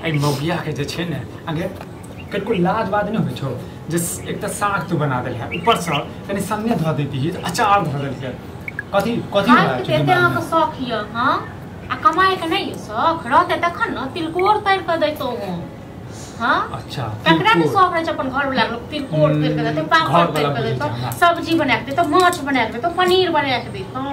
एहि मौगिया के जे छै ने आगे कनिको लाज बाज नहि होइ छौ जे एक तऽ साग तू बना देलहे, ऊपरसँ कनि सन्ने धऽ दैती तऽ अचार धऽ देलकै। कथी कथी खायके तऽ एते अहाँके शौख यऽ। हँ, आ कमाइके नहि यऽ शौख? रहतै तखन ने तिलकोर तरि कऽ दैतहुँ हम। हँ, अच्छा, ककरा नहि तिलकोर। शौख रहै छै अपन घरवला के लोक तिलकोर तरि कऽ देतै, पापड़ घरवला तरि कऽ बुझै छै देतौ, हमरा। सब्जी बना कऽ देतौ, माछ बना कऽ देतौ, पनीर बना कऽ देतौ।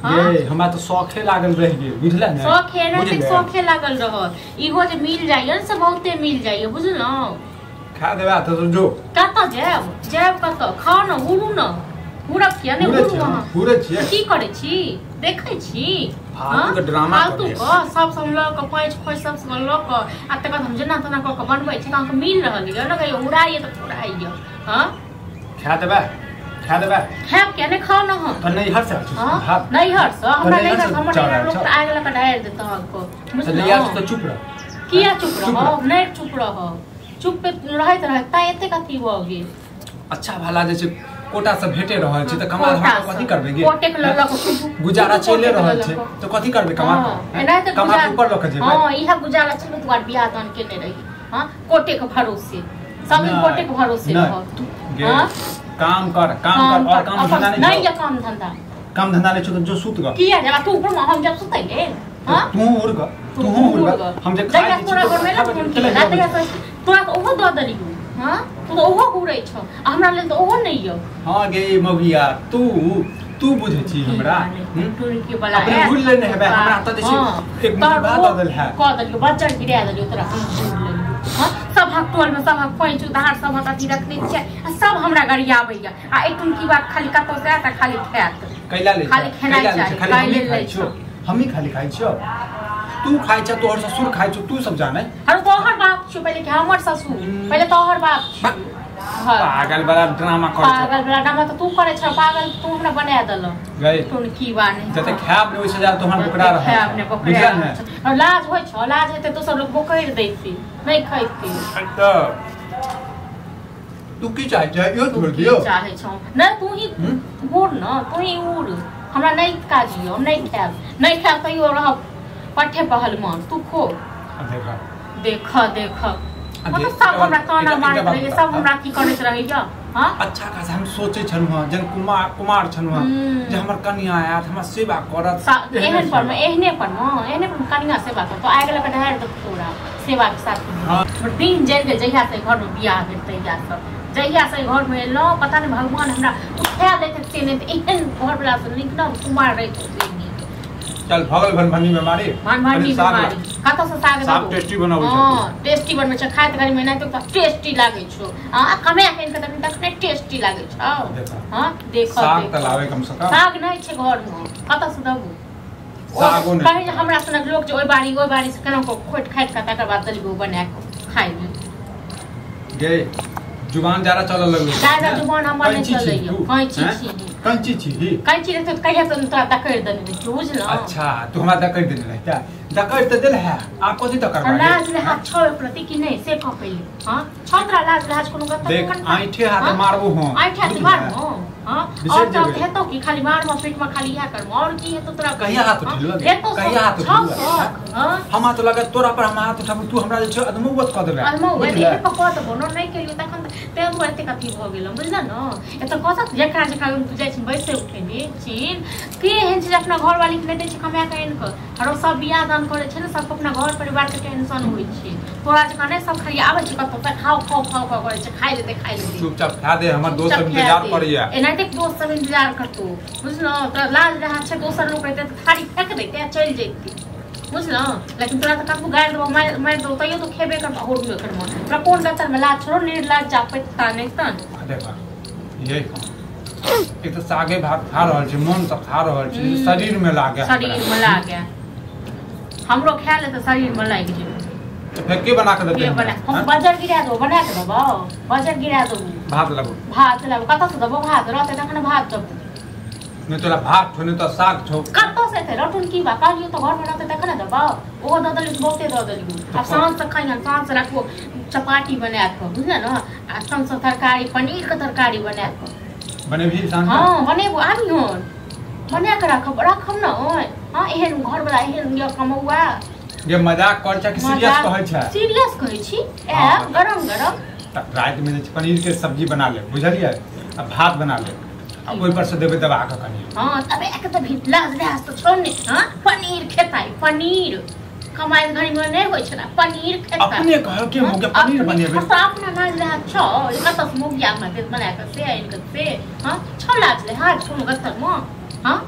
हँ, ये हमरा तऽ शौखे लागल रहि गेल, बुझले ने? शौखे नहि, बुझले? शौखे लागल रहत। इहो जे मिल जाइए ने से बहुते मिल जाइए, बुझलहुँ? खा देबा तऽ जो। कतऽ जायब? जायब कतऽ? खाउ ने, हुरू ने, हुरब किया नहि? घूरै हुरू छियै अहाँ। घूरै छियै। की करै छी? देखै छी? फालतू के ड्रामा फालतू करैए। के सब सब लऽ कऽ पाँच खोज सब सब लऽ कऽ आ तकर बाद हम जेना तेना कऽ कऽ बनबै छी तऽ अहाँके मिल रहल यऽ ने? कहियो उड़ाइए तऽ उड़ाइए। हँ, खा देबा, खा देबा। खायब किया नहि? खाउ ने हम। तऽ नैहर से आयल छी हँ, भात? नैहर से हमरा नैहर नैहर से हमर चाउर नैहर आयल लोक छौ? तऽ आगि लऽ कऽ ढारि देत अहाँके, तऽ नैहर से बुझलहुँ? तऽ चुप रह। किया चुप चुप रहब? नहि चुप रहब। चुप रहैत रहैत तैं एतेक अथी भऽ गेल। अच्छा भला जे छै कोटा से भेटे रहल छै तऽ कमा कोटा कऽ कथी से। करबै गे? कोटे के लऽ लऽ कऽ गुजारा कोटे चले के रहल लऽ छै कऽ। तऽ कथी करबै कमा हँ, कऽ? एनाहिते कमा कऽ ऊपर लऽ कऽ जेबै? हँ, इएह गुजारा चलबै दुआरे बियाह दान केने रही। हँ, कोटे के भरोसे सब दिन, नहि, कोटे के भरोसे नहि, रहब। तू गे, हँ? काम कर, काम कर और काम अपन- धंधा नहीं नहीं छौ? ये काम धंधा। काम धंधा नहीं छौ तऽ जो सुत ग। किया जब तू ऊपर हम जब सुतै ले? हँ, तू उड़ ग, तू उड़ ग। हम जे खाइ जहिया छी तोरा घर में खाबै फोन चले केला जाबै। तहिया तोरा तऽ ओहो दऽ देलियौ। हँ, तू तऽ ओहो घुरै छौ आ हमरा लेल तऽ ओहो नहि यौ। हाँ गे मौगिया, तू तू बुझै छी हमरा? हम्म? टुनकी वाला अपने आएत, भूल लेने हेबै, हमरा तऽ जे छै हँ, एक मुट्ठी तोहर भात ओहो दऽ देल है। कऽ देलियौ, बज्जर गिरा देलियौ तोरा, हम घूर लेलियौ। हँ, सभक टोल में सभक पैंच उधार सभक अथी रखने छियै आ सब हमरा गरियाबैया आ एक टुनकी बात खाली कतौ से आयत आ खाली खायत। कैला लै खाली छै? खेनाइ कैला लै छै? चाही, खाली हमही खाइ खाइ लै छियौ? छौ। हमही खाली खाइ छियौ? तू खाइ छ, तोहर ससुर खाइ छौ, तू सब जानै। अरे तोहर बाप छियौ पहिले कि हमर ससुर? पहिले तोहर बाप छियौ। हँ। पागल वाला ड्रामा करै छौ। पागल वाला ड्रामा तऽ तू करै छ, पागल तू हमरा बना देलह। गई टुनकी बा नहीं। जते खायब ने ओहिसे ज्यादा तोहर बोकरा रहल खायब ने छौ। बोकरा बुझल ने? और लाज होइ छौ? लाज हेतै दोसर लोक बोकरि दैते नहि खैते। तऽ तू की चाहै छै? इहो तू छोड़ि की दियौ? चाहै छौ? नहि, तू ही हम्म? उड़ न, तू ही उड़। हमरा नहि काज यऽ, हम नहि खायब, नहि खायब तैयो रहब पट्ठे पहलमान। तू खो। आ देख। देख देख। आ मतलब देख, सब एकटा हमरा बात- ताना एकटा मारैत बात रहैया, बता। सब हमरा की करैत रहैया। हँ, अच्छा खासा हम सोचै छलहुँ हँ, जहन कुमार कुमार छलहुँ हँ जे हमर कनिया आयत, हमरा सेवा करत। एहन पर मे, एहने पर मे, एहने पर मे कनिया सेवा करतो? आगि लऽ कऽ ढारि देतौ तोरा सेवा के साथ। हँ। हमर दिन जरि गेल जहिया से घर में बियाह भेल तहिया से। जहिया से घर में एलहुँ, पता नहि भगवान हमरा उठा लेते से नहि तऽ एहन घर वाला से नीक न कुमार रहितौ से नीक। चल, भऽ गेल भनभनी बेमारी। भनभनी कनि साग बीमारी। कतऽ से साग साग देबौ? टेस्टी बनाबै छै। हँ, टेस्टी बनबै छै। खाइत घड़ी में एनाहिते तऽ टेस्टी लागै छौ आ कमे आनि कऽ तखन तखने टेस्टी लागै छौ। देख। हँ, देख। साग तऽ लाबै कम से कम। साग नहि छै घर में, कतऽ से देबौ? सागो नहि। कहै जे हमरा सनक लोक जे ओहि बाड़ी ओहि बाड़ी से केना कऽ खोटि खाटि कऽ तकर बाद देलियौ बना कऽ खाइ लेल। गे, जुबान ज्यादा चलऽ लगलै। ज्यादा जुबान हमर नहि कैंची छी चलैया। तू? कैंची हैं? छी। कैंची छी? कैंची रहतौ तऽ कहिया तऽ तोरा दकड़ि देने रहितौ, बुझलहुँ? अच्छा, तू हमरा दकड़ि देने रहिता? दकड़ि तऽ देल है, आब कथी दकड़बा गे? लाज लिहाज छौ एक प्रति कि नहि से कह पहिले। हँ, छौ तोरा लाज लिहाज कोनो गत? देख, आँइठे हाथ मारबो हम। आँइठे हाथ बुझलियै? मारबो? हँ? बिसरि और तऽ जेबै। हेतौ कि खाली मारबो पीटमे, खाली इएह करबो, और की हेतौ तोरा? कहिया हाथ हँ? उठेलहुँ गे? हेतौ कहिया हाथ छौ उठेलहुँ? शौख, हँ? हमरा तऽ लगत तोरा पर हम हाथ उठाबू, तू हमरा जे छै अधमुवत कऽ देबै। अधमौ बुझलियै? एते कऽ देबो ने, नहि केलियौ तखन तऽ तें दुआरे एतेक अथी भऽ गेल, बुझल ने? एतऽ कतऽ जकरा जकरा तू जाइ छी बैसे उठे ने छीन के एहन छै जे अपना घरवाली के नहि दै छै कमा कऽ आनि कऽ? आरो सब बियाह दान करै छै ने, सबके अपना घर परिवार के टेंशन होइ छै। तोरा जकाँ नहि, सब खाली आबै छै कतौ तऽ खाओ खाओ खाओ खाओ करै छै, खाइ लेतै, खाइ लेतै। चुपचाप खा दे, हमर दोस्त सब चुपचाप इंतजार खाए दे। करैया। एनाहिते दोस्त सब इंतजार करतौ, बुझलौ? तोरा लाज रहा छै। दोसर लोक रहितै तऽ थारी फेक दैते आ चलि जैते, बुझलौ? लेकिन तोरा तऽ कतबो गारि देबौ, मारि मारि देबौ, तैयो तू खेबे करबौ, होरबे करबो। तोरा कोन गतर में लाज छोड़ो, निर्लाज पैता नहि तन। आ देख, ये एक तऽ सागे भात खा रहल छी, मोन से खा रहल छी, शरीर में लागे हमरा। शरीर में लागे, हमरो खा ले तऽ शरीर में लागि जेतै। तऽ फेर के बना के देतै के हमरा? बना हम हाँ? बजर गिरा देबो, बना के देबो, बजर गिरा देबो। भात लगो। भात लेबो? कतऽ से देबो भात? रहतै तखन भात देबो। नहि तोरा भात छौ, नहि तोरा साग छौ। कतऽ से एतै रटुन की बा? कहलियौ तऽ घरमे रहतै तखन ने देबौ। ओहो दऽ देलियौ तऽ बहुते दऽ देलियौ। आब साँझ से खइहन, साँझ से राखबो चपाटी बना कऽ, बुझल ने? आ संग संग तरकारी, पनीर के तरकारी बना कऽ। बनेबही साँझ? हँ, बनेबो, आबिहन, बना कऽ राखब, राखब ने। ओय हँ, एहन घरवला एहन यऽ कमौआ। जे मजाक कर छै कि सीरियस कहै छै? सीरियस कहै छी। आब गरम गरम त राति में जे पनीर के सब्जी बना ले, बुझलियै? आ भात बना ले, आ ओइ पर से देबै दबा के कनी। हां तब एक त भी लाज लाज तो छोड़ ने। हां पनीर खेताई, पनीर कमाई घड़ी में नहीं होय छला, पनीर खेताई। अपने कह के हो के पनीर बनेबै त अपना लाज लाज छौ, कत से मोगिया में दे बना के से आइन के से। हां छौ लाज ले हाथ कोनो गत्तर म। हां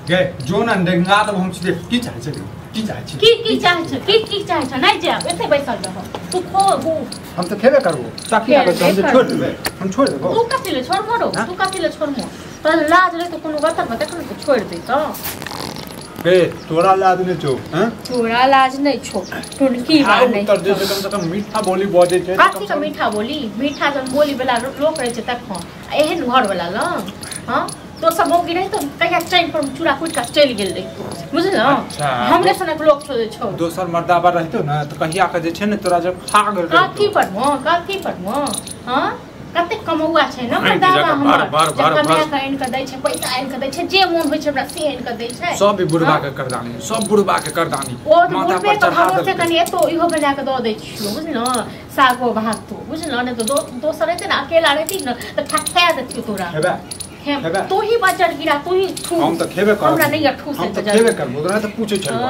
गे जो न डेंगा त हम सीधे की चाहै छै, की चाहै छै, की की चाहै छै, की की चाहै छै? नहीं जाब, एते बैसल रह तू। खो गो हम त खेबे करबो, ताकि आबै हम छोड़ देबै, हम छोड़ देबो। तू कथि ले छोड़बो रो? तू कथि ले छोड़बो? तोरा लाज रहे तो कोनो गत्तर में तखन तो छोड़ दे। त बे तोरा लाज नहीं छौ? हैं तोरा लाज नहीं छौ टुनकी बा नहीं उत्तर दे से कम से कम मीठा बोली बजै छै। कथि के मीठा बोली? मीठा जन बोली वाला लोक रहे छै तखन एहन घर वाला ल। हां तो सब मौगी रहे तो कहिया चैन पर चूड़ा कुट के चलि गेल रहे, बुझल? हमरे सनक लोक छौ छौ। दोसर मर्दाबा रहतो न त कहिया के जे छै ने तोरा जब खा गेल रहितो। कथि पर म, कथि पर म? हां कते कमौआ छै न मर्दाबा हमर, कमाया के आनि के दै छै, पैसा आनि के दै छै, जे मोन होइ छै हमरा से आनि के दै छै। सब भी बुढ़बा के करदानी, सब बुढ़बा के करदानी माथा पर चढ़ा देलकै। कनी एतो इहो बना के दऽ दै छियौ, बुझल? सागो भातो, बुझल? ने तो दोसर रहतै ने, अकेला रहती न त ठठा देतियौ तोरा। हेबे तू ही बजर गिरा, तू ही ठू। हम त खेबे करब, हमरा नहीं ठूस। हम त खेबे करब, तोरा त पूछै छलौ,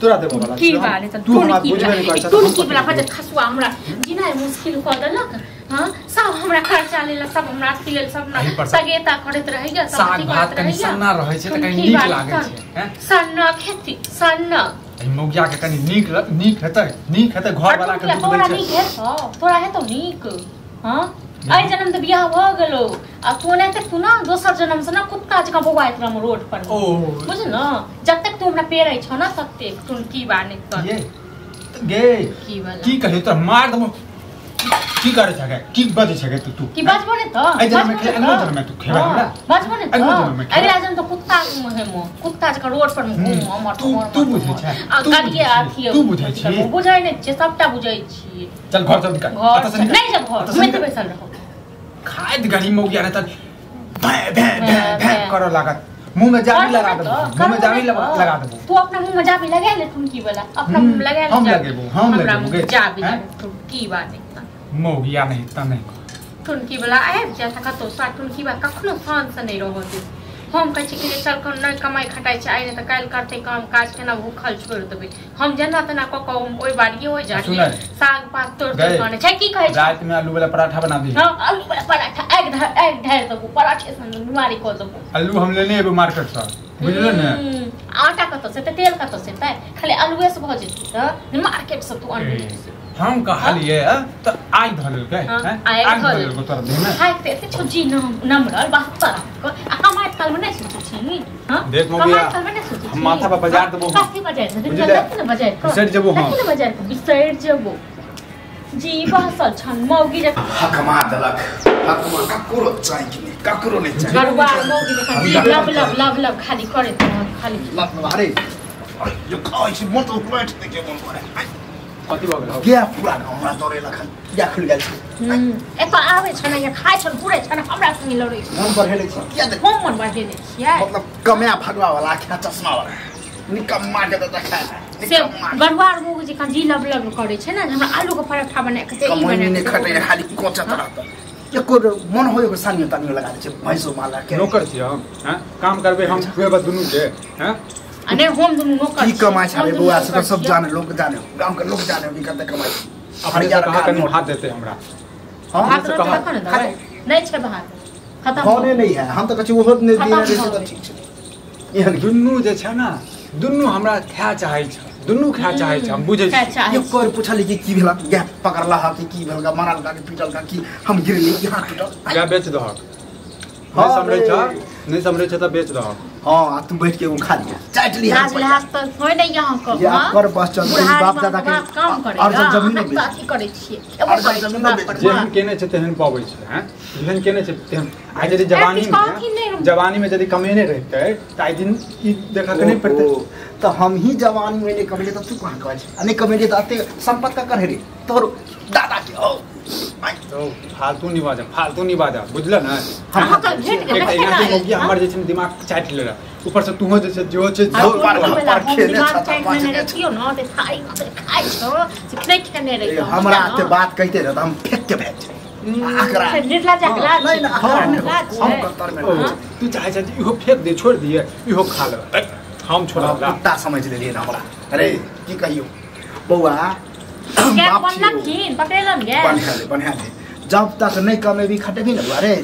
तोरा देबो वाला की बात है? तू हमरा बुझबे नहीं करै छ। तू की वाला बजर खसुआ हमरा जिनाय मुश्किल क देलक। हां सब हमरा खर्चा लेलक, सब हमरा अथी लेल, सब हमरा सगेता करैत रहैया, सब साग भात कनी सन्ना रहै छै त कनी नीक लागै छै। हैं सन्ना खेती सन्ना ए मौगिया के कनी नीक नीक हेतै, नीक हेतै घर वाला के दूध दै छै। नीक हेतौ तोरा, हेतौ नीक? हां एहि जन्म त बियाह भ गेलो, आ तू नहि त तू ना दोसर जन्म से ना कुत्ता जकाँ बौआइत रहम रोड पर, बुझल न? जतेक तू हमरा पेरै छौ ना ततेक टुनकी बा नहि त ये गे की वाला की कहियो तोरा मार देबो। की करै छगे, की बजै छगे तू? तू की बजबो ने त एहि जन्म में अगलो जन्म में तू खेबे हमरा? बजबो ने त अगला जन्म त कुत्ता हेमो, कुत्ता जकाँ रोड पर घूम अमर। तू तू बुझै छै, आ गाड़िए अथी तू बुझै छी? बुझै नै छियै, सबटा बुझै छियै। चल घर चल, निकल घर नहीं जब घर में बैसल रहो। खाइत गरी मौगिया ने त भै भै भै भै करऽ लागत, मुंह में जाबी लगा देबो, मुंह में जाबी लगा देबो। तू अपना मुंह में जाबी लगा ले, तुम की वाला अपना मुंह में लगा ले। हम लगेबो, हम लगेबो गे जाबी तुम की बात है? मौगिया नहीं त नहीं टुनकी वाला आबि जाय कतौ सा टुनकी बा कखनो शान से नहीं रहत। हम कहै छी कि जे चल नहि कमाइ खटाइ छै आइ नहि तऽ काल्हि करतै काम काज, केना भूखल छोड़ि देबै हम? जेना तेना कऽ कऽ ओहि बाड़िए ओहि जाड़ी साग पात तोड़ि तोड़ि कऽ आनै छै। की कहै छै? राति में आलू वाला पराठा बना दी। हां आलू वाला पराठा आगि आगि ढारि देबो, पराठे सन बीमारी कऽ देबो। आलू हम लेने एबो मार्केट से, बुझल ने? आटा कतौ से तेल कतौ से तै खाली आलूए से भऽ जेतै त मार्केट से तू अनबी। हम कहलिए त आगि धऽ लेलकै, आगि धऽ लेलकै तोरा देह में। खाइ के एते छौ जी नमरल बहत्तर आ कमाइत काल में नहीं सोचै छी। हां देख मौगिया, कमाइत काल में नहीं सोचै छी। हम माथा पर बजार देबो। कथि बजार देबो? देखि ने बजार के बिसरि जेबो हम, देखि ने बजार के बिसरि जेबो। जी बहसल छन मौगी जे हकमा देलक, हकमा ककरो चाही कि नहीं, ककरो नहीं चाही। गरुआ मौगी जे जी लब लब लब लब खाली करैत रहत, खाली लब लब। अरे यो खाइ छी मन त बैठ के मन करे कथि भऽ गेल? गया पूरा हमरा दौड़े लखन या खुल गेल छै। एतऽ आबै छ ने, खाइ छन पूरे छन, हमरा संगे लड़ै छै। मन बढ़ेले छै किया? देख हम मन बढ़ेले छियै मतलब कमाया भगवा वाला खा चश्मा वाला निकम्मा के त देखा से गरुआर मुँह जे जी लब लब करै छै ने, हमरा आलू के पराठा बना के दे, ई कमाई नै खटै खाली कोचत रहत। एको मन होय एगो सानियो तानियो लगा दै छै भैंसो माला के। नौकर छियै हम, हैं काम करबै हम खुएबै दुनू के। हैं आ नहि हम दुनू नौकर की कमाइ छै बौआ? से सब जाने, लोग जाने, गांव के लोग जाने कि कते कमाइ छै। अपने से कहा कनी भात देते हमरा। हां भात रोटी नहीं छै, भात खत्म होने नहीं है। हम त कहै छी ओहो नहि दिए रे से त ठीक छै। एहन दुनू जे छै ना, दुनू हमरा खाय चाहै छै, दुनू खाय चाहै छै, हम बुझै छी। एक बार पुछली कि की भेला, गैप पकड़ला हा कि की भेल, मारल का कि पीटल का कि हम गिरली कि हाथ टूटल। गैप बेच दहक, नहीं समझै छ, नहीं समझै छ त बेच दहक। हां तू बैठ के खा लिया, चाट लिया। लाज लिहाज त होय नै यहाँ के। हां कर बस चल, बाप दादा के काम करे और जमीन बेच अथी करै छियै, और जमीन बेच। जेहन केने छै तेहन पाबै छै। हैं जेहन केने छै तेहन। आइ यदि जवानी में यदि कमेने रहतै त आइ दिन ई देखा के नहीं पड़तै। त हम ही जवानी में नहीं कमेलिए त तू कहां कमाइ छै? आ नहीं कमेलिए त एते संपत्ति का करे रे तोर दादा के। ओ तो फालतू नहीं बाजा, फालतू नहीं बाजा, बुझल ना? अहाँ तऽ भेट गेल एक मौगी हमर जे छै दिमाग चाटि लेलक, ऊपर से तूहो जे छै जो छै जो पर पर खेने छता पाँच देखियो न ते खाइ खाइ छो से नहि खेने रहियो। हमरा ते बात कहिते रह हम फेक के भेज आकरा निर्ला जकला नहीं ना हम कतर में तू चाहे छै इहो फेक दे, छोड़ दिए, इहो खा ले, हम छोड़ा कुत्ता समझ लेलिए ना हमरा। अरे की कहियो बौआ, क्या बनलखिन पकड़ेलन गे बढ़िया ले, जब तक नहीं कमेबी खटेबी ना अरे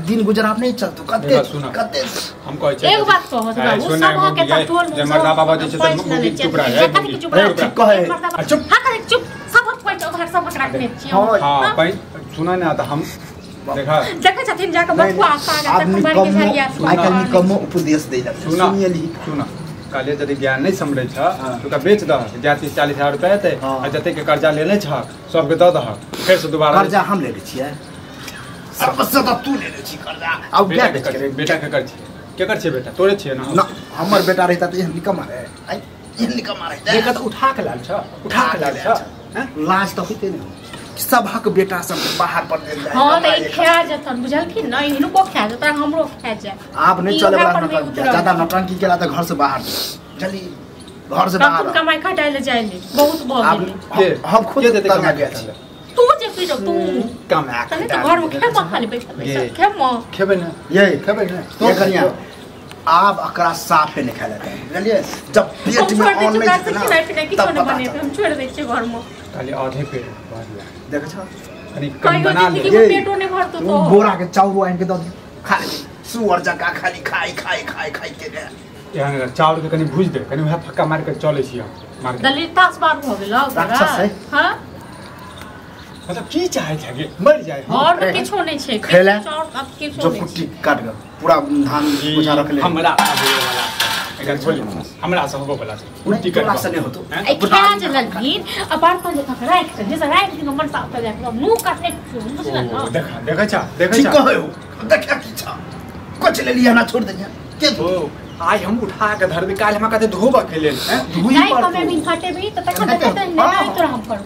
दिन गुजरात नहीं चलतो। कते कते हम कहै छै एक बात कहो त बाबू, सब के त टोल जे मर्दा बाबा जे छै त मुगी चुप रह जाय, चुप कहे चुप, हां करे चुप, सब पैसा उधार सब रखने छी। हां पैसा सुना ना त हम देखा देखै छथिन जाके बथुआ साग तक मार के झाड़िया। आइ काल्हि कमो उपदेश दै लग सुनियली सुना, काले यदि ज्ञान नहीं समझै छ तो का बेच दह, जा 30-40 हजार रुपया एतै आ जते के कर्जा लेने छ सबके दऽ दह, फेर से दोबारा कर्जा हम लेने छियै, सबसे त तू लेने छी कर्जा। आब बेटा के बेटा के कर छी, के कर छी बेटा तोरे छियै ना? ना हमर बेटा रहता त एहन निकम्मा रहे, आइ एहन निकम्मा रहे देखा त उठा के लाल छ, उठा के लाल छ, लाज त होइते नै सबहक बेटा सब बाहर पर देल जाय। हां त ई खा जतन बुझलखिन न, हिनको खा जतन हमरो खा जाय। आब नहीं चले वाला नौटंकी, ज्यादा नौटंकी केला त घर से बाहर चली, घर से बाहर कमाई खटाइ ले जाय ले बहुत भऽ गेलै। हम खुद तंग गेल छी। तू जे पी तू कमा तने त घर में खेब खाली बैठल बैठल खेब खेबै ना ये खेबै ना तो कनिया आब एकरा साफे नहीं खाए लेते बुझलिए, जब पेट में अन्न नहीं जेतै ना किछो नहीं बनेबै, हम छोड़ दै छियै घर में खाली आधे पेट भर लिया। देखै छ कनी कम बना ले, पेटो नहीं भरतो तो बोरा के चाउर आनि के दऽ दे खा ले, सुअर जका खाली खाई खाई खाई खाई के ने एहन चाउर के कनी भुज दे, कनी वह फक्का मार के चलै छी हम मार के दलित तास बार भ गेल राक्षस है। हां मतलब की चाहे छै मर जाए और किछो नहीं छै, चाउर अब किछो जो कुट्टी काट के पूरा धान बुझा रख ले। हमरा होबे वाला एकर छोड़, हमरा से होबे वाला छै कुट्टी काट से नहीं होतो। ए खा जे ललखिन आ बर्तन जे तक राख दे, जे राख दिन मन साफ कर जाय मुंह काटने बुझल न। देखा देखै छ देखै छ ठीक कहयो, देखा की छ कुछ ले लिया ना छोड़ दे के ओ आई हम उठा के धरबे, काल हमरा कहते धोबा के लेल हैं धोई पर नहीं कमे भी फटे भी त तखन देखते नहीं तोरा हम करू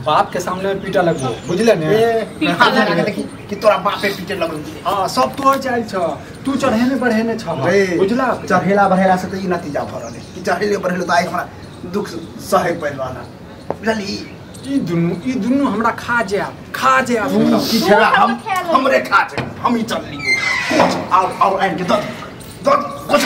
बाप के सामने में पीटा लगबो बुझले ने, हाथ लगा के देखी कि तोरा बापे पीटे लगल। हां सब तोर चाइल छ, तू चढ़ेने बढ़ेने छ बुझला, चढ़ेला बढ़ेला से त ई नतीजा भ रहल कि चढ़ेले बढ़ेले त आई हमरा दुख सहे पड़ रहल बुझली। ई दुनु हमरा खा जा खा जा की खेला हम हमरे खा जा, हम ही चल लियो और आन के द द कुछ।